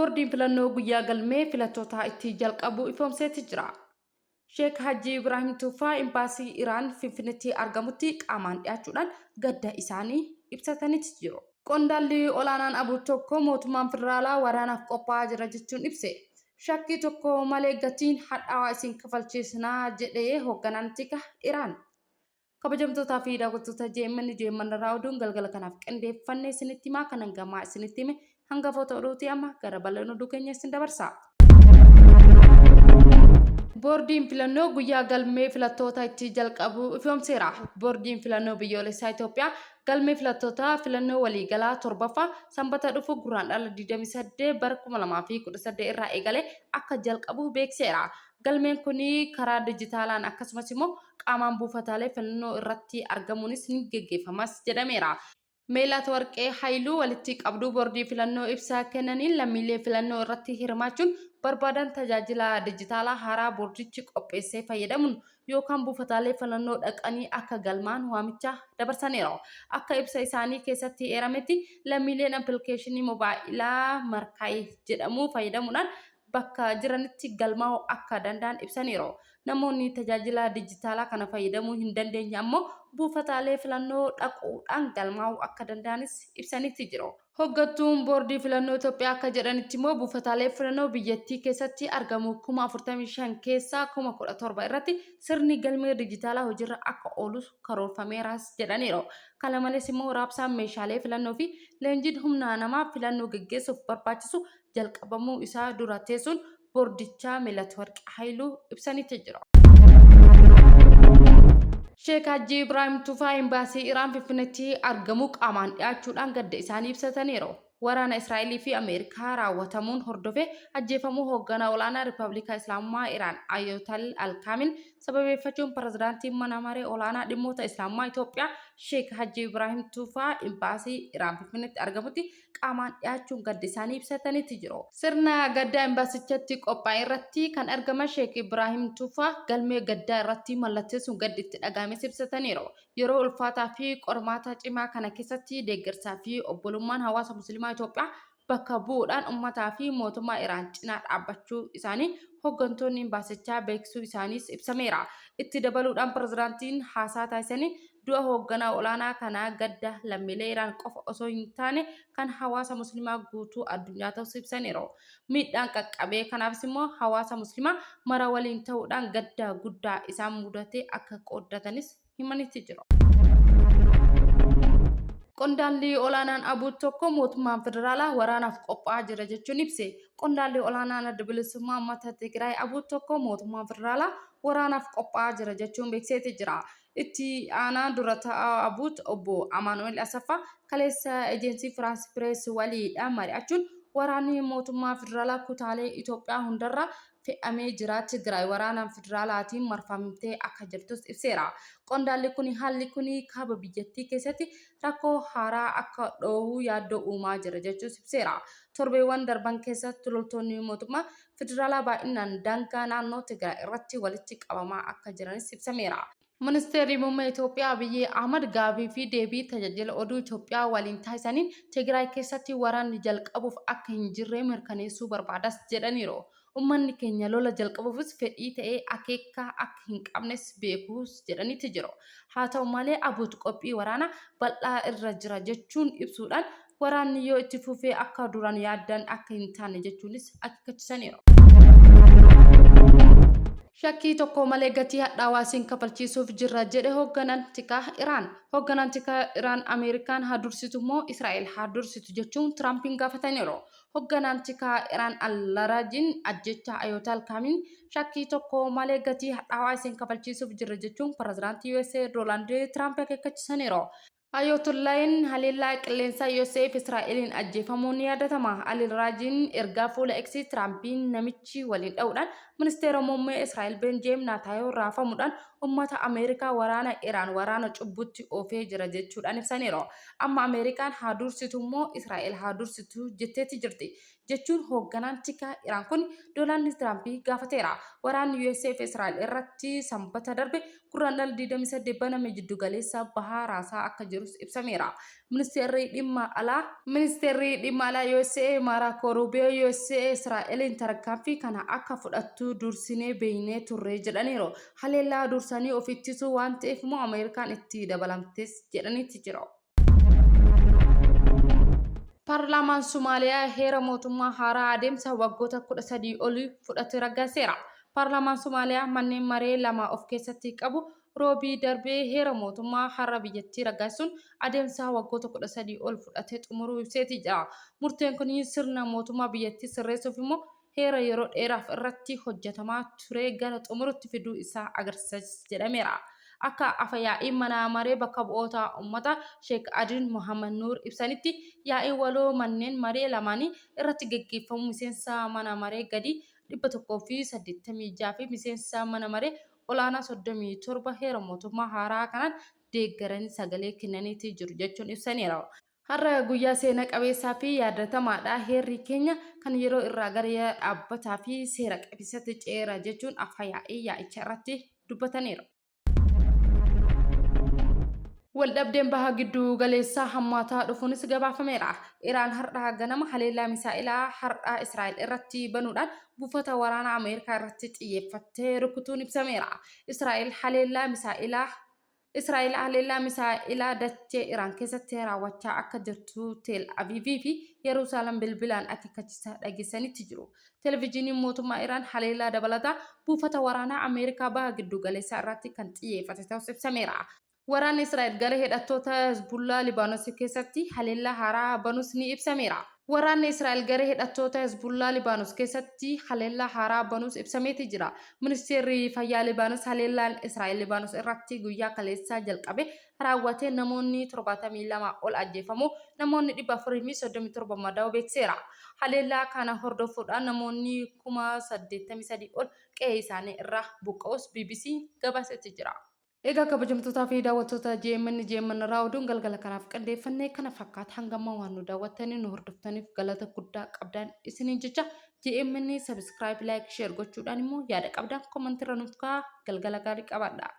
Boordiin filannoo guyyaa galmee filattootaa itti jalqabu ifoomseeti jira. Sheek Hajji Ibraahim Tuufaa Imbaasii Iraan Finfinneetti argamutti qaamaan dhiyaachuudhaan gadda isaanii ibsataniiti jiru. Qondaalli olaanaan abo tokko mootummaan federaalaa waraanaaf qophaa'aa jira jechuun ibse. Shakkii tokko malee gatiin hadhaawaa isin kafalchiisna jedhe hoogganaan tika Iraan. Kabajamtootaa fi daawwattoota JMN JMN irraa oduun galgala kanaaf qindeeffanne isinitti himaa kan hangamaa isinitti hime hangafoota oduuti amma gara bal'ina oduu keenya isin dabarsa. Boordiin filannoo guyyaa galmee filattoota itti jalqabu ifoomseera. Boordiin filannoo biyyoolessaa Itoophiyaa galmee filattoota filannoo waliigalaa torbaffaa sanbata dhufu Gurraandhala 28 bara 2018 irraa eegalee akka jalqabu beeksiseera. Galmeen kun karaa dijitaalaan akkasumas immoo qaamaan buufataalee filannoo irratti argamuunis ni geggeeffamas jedhameera. Meelaat Warqee Hayiluu walitti qabduu boordii filannoo ibsa kennaniin lammiilee filannoo irratti hirmaachuun barbaadan tajaajila dijitaalaa haaraa boordichi qopheessee fayyadamuun yookaan buufataalee filannoo dhaqanii akka galmaa'an waamicha dabarsaniiru. Akka ibsa isaanii keessatti eerametti lammiileen appilikeeshinii mobaayilaa Markaay jedhamu fayyadamuudhaan bakka jiranitti galmaa'uu akka danda'an ibsaniiru. Namoonni tajaajila dijitaalaa kana fayyadamuu hin dandeenye ammoo buufataalee filannoo dhaquudhaan galmaa'uu akka danda'anis ibsaniiti jiru. Hoggantuun Boordii Filannoo Itoophiyaa akka jedhanitti immoo buufataalee filannoo biyyattii keessatti argamu 45,000 keessaa 17,000 irratti sirni galmee dijitaalaa hojiirra akka oolu karoorfameeras jedhaniiru. Kana malees immoo raabsaan meeshaalee filannoo fi leenjiin humna namaa filannoo geggeessuuf barbaachisu jalqabamuu isaa dura teessuun boordichaa Melatwarq Hayiluu ibsanitti jiru. Sheek Hajji Ibraahim Tufaa Imbaasii Iraan Finfinneetti argamu qaamaan dhiyaachuudhaan gadda isaanii ibsataniiru. Waraana Israa'elii fi Ameerikaa raawwatamuun hordofee ajjeefamuu hoogganaa olaanaa Rippabilika Islaamummaa Iraan Ayootal Alkaamil sababeeffachuun pirezidaantiin mana maree olaanaa dhimmoota Islaamummaa Itoophiyaa Sheek Hajji Ibraahim Tufaa Imbaasii Iraan Finfinneetti argamutti qaamaan dhiyaachuun gadda isaanii ibsataniiti jiru. Sirna gaddaa imbaasichatti qophaa'e irratti kan argaman Sheek Ibraahim Tufaa galmee gaddaa irratti mallatteessuun gaddi itti dhaga'ames ibsataniiru. Yeroo ulfaataa fi qormaata cimaa kana keessatti deeggarsaa fi obbolummaan hawaasa Musliimaa Itoophiyaa bakka bu'uudhaan ummataa fi mootummaa Iraan cinaa dhaabbachuu isaanii hoggantoonni imbaasichaa beeksisuu isaaniis ibsameera. Itti dabaluudhaan pirezidaantiin haasaa taasisaniin Du'a hoogganaa olaanaa kanaa gadda lammiilee Iraan qofa osoo hin taane kan hawaasa Muslimaa guutuu addunyaa ta'us ibsaniiru. Miidhaan qaqqabee kanaafis immoo hawaasa Muslimaa mara waliin ta'uudhaan gadda guddaa isaan mudate akka qooddatanis himaniiti jiru. Qondaalli olaanaan ABUT tokko mootummaan federaalaa waraanaaf qophaa'aa jira jechuun ibse. Qondaalli olaanaan Adda Bilisummaa Uummata Tigraay ABUT tokko mootummaan federaalaa waraanaaf qophaa'aa jira jechuun beekseeti jira. Itti aanaa dura taa'aa ABUT obbo Amaanu'eel Asaffaa kaleessa Ejensii Firaans Pirees waliidha mari'achuun waraanni mootummaa federaalaa kutaalee Itoophiyaa hundarraa fe'amee jira Tigraay waraanaan federaalaatiin marfamtee akka jirtus ibseera. Qondaalli kuni haalli kuni kaaba biyyattii keessatti rakkoo haaraa akka dhoohu yaaddoo uumaa jira jechuus ibseera. Torbeewwan darban keessatti loltoonni mootummaa federaalaa baay'inaan daangaa naannoo Tigraay irratti walitti qabamaa akka jiranis ibsameera. Ministeerri Muummee Itoophiyaa Abiyyi Ahmad gaafii fi deebii tajaajila oduu Itoophiyaa waliin taasisaniin Tigraay keessatti waraanni jalqabuuf akka hin jirree mirkaneessuu barbaadas jedhaniiru. Ummanni keenya lola jalqabuufis fedhii ta'ee akeekka akka hin qabnes beekuus jedhaniiti jiru. Haa ta'u malee ABUT qophii waraanaa bal'aa irra jira jechuun ibsuudhaan Waraanni yoo itti fufee akka duraan yaaddan akka hin taane jechuunis akeekkachisaniiru. Shakkii tokko malee gatii hadhaawaa isin kafalchiisuuf jirra jedhe hoogganaan tikaa Iraan. Hoogganaan tikaa Iraan Ameerikaan haa dursitu moo Israa'el haa dursitu jechuun Tiraampiin gaafataniiru. Hoogganaan tikaa Iraan Al-Laraajiin ajjeechaa Ayootaal Kaamiin shakkii tokko malee gatii hadhaawaa isin kafalchiisuuf jirra jechuun pirezidaantii USA Doonaald Tiraamp akeekkachisaniiru. Ayootollaahiin haleellaa qilleensaa USA fi Israa'eliin ajjeefamuun ni yaadatama. Alil Raajiin ergaa fuula X Tiraampiin namichi waliin dha'uudhaan ministeera muummee Israa'el Benjeem Naataayoo raafamuudhaan ummata Ameerikaa waraana Iraan waraana cubbutti oofee jira jechuudhaan ibsaniiru. Amma Ameerikaan haa dursitu immoo Israa'el haa dursitu jetteetti jirti jechuun hoogganaan tikaa Iraan kun Doonaald Tiraamp gaafateera. Waraanni USA fi Israa'el irratti Sanbata darbe Gurraandhala 28 baname jiddugaleessa bahaa raasaa akka jirus ibsameera. Ministeerri dhimma alaa Ministeerri dhimma alaa USA Maaraakoo Ruubiyoo USA Israa'eliin tarkaanfii kana akka fudhattu dursinee beeknee turre jedhaniiru. Haleellaa dursanii of ittisuu waan ta'eef immoo Ameerikaan itti dabalamtes jedhaniitti jiru. Paarlaamaan Somaaliyaa heera mootummaa haaraa adeemsa waggoota 13 olii fudhate raggaaseera. Paarlaamaan Somaaliyaa manneen maree lama of keessatti qabu Roobii darbe heera mootummaa haaraa biyyattii raggaasisuun adeemsa waggoota 13 ol fudhate xumuruu ibseeti jira. Murteen kun sirna mootummaa biyyattii sirreessuuf immoo heera yeroo dheeraaf irratti hojjetamaa ture gara xumurutti fiduu isaa agarsiisa jedhameera. Akka afa-yaa'iin mana maree bakka bu'oota uummataa Sheek Adin Mohammad Nuur ibsanitti yaa'iin waloo manneen maree lamaanii irratti geggeeffamu miseensa mana maree gadii 186 fi miseensa mana maree olaanaa 37 heera mootummaa haaraa kanaan deeggaranii sagalee kennaniitii jiru jechuun ibsaniiru. Har'a guyyaa seena qabeessaa fi yaadatamaadha. Heerri keenya kan yeroo irraa gara dhaabbataa fi seera qabeessatti ce'eera jechuun afa yaa'ii yaa'icha irratti dubbataniiru. Waldhabdeen baha giddu galeessaa hammaataa dhufuunis gabaafameera. Iraan har'a ganama haleellaa misaa'ilaa har'a Israa'el irratti banuudhaan buufata waraanaa Ameerikaa irratti xiyyeeffattee rukutuun ibsameera. Israa'el haleellaa misaa'ilaa Israa'el haleellaa misaa'ilaa dachee Iraan keessatti raawwachaa akka jirtu Teel Aviivii fi Yerusaalem bilbilaan akeekkachiisa dhageessanitti jiru. Televijiiniin mootummaa Iraan haleellaa dabalataa buufata waraanaa Ameerikaa baha giddu galeessaa irratti kan xiyyeeffate ta'us ibsameera. Waraanni Israa'el garee hidhattoota Hezbullaa Libaanos keessatti haleellaa haaraa banuus ni ibsameera. Waraanni Israa'el garee hidhattoota Hezbullaa Libaanos keessatti haleellaa haaraa banuus ibsameeti jira. Ministeerri Fayyaa Libaanos haleellaan Israa'el Libaanos irratti guyyaa kaleessaa jalqabe raawwateen namoonni 72 ol ajjeefamuu, namoonni 437 madaa'uu beeksiseera. Haleellaa kana hordofuudhaan namoonni 83,000 ol qe'ee isaanii irraa buqqa'uus bbc gabaaseeti jira. Egaa kabajamtootaa fi daawwattoota JMN JMN irraa oduun galgala kanaaf qindeeffanne kana fakkaata. Hanga ammaa waan nu daawwattanii nu hordoftaniif galata guddaa qabdaan isiniin jecha JMN subscribe, like, share gochuudhaan immoo yaada qabdaan comment irra nuuf kaa'aa. Galgala gaarii qabaadhaa.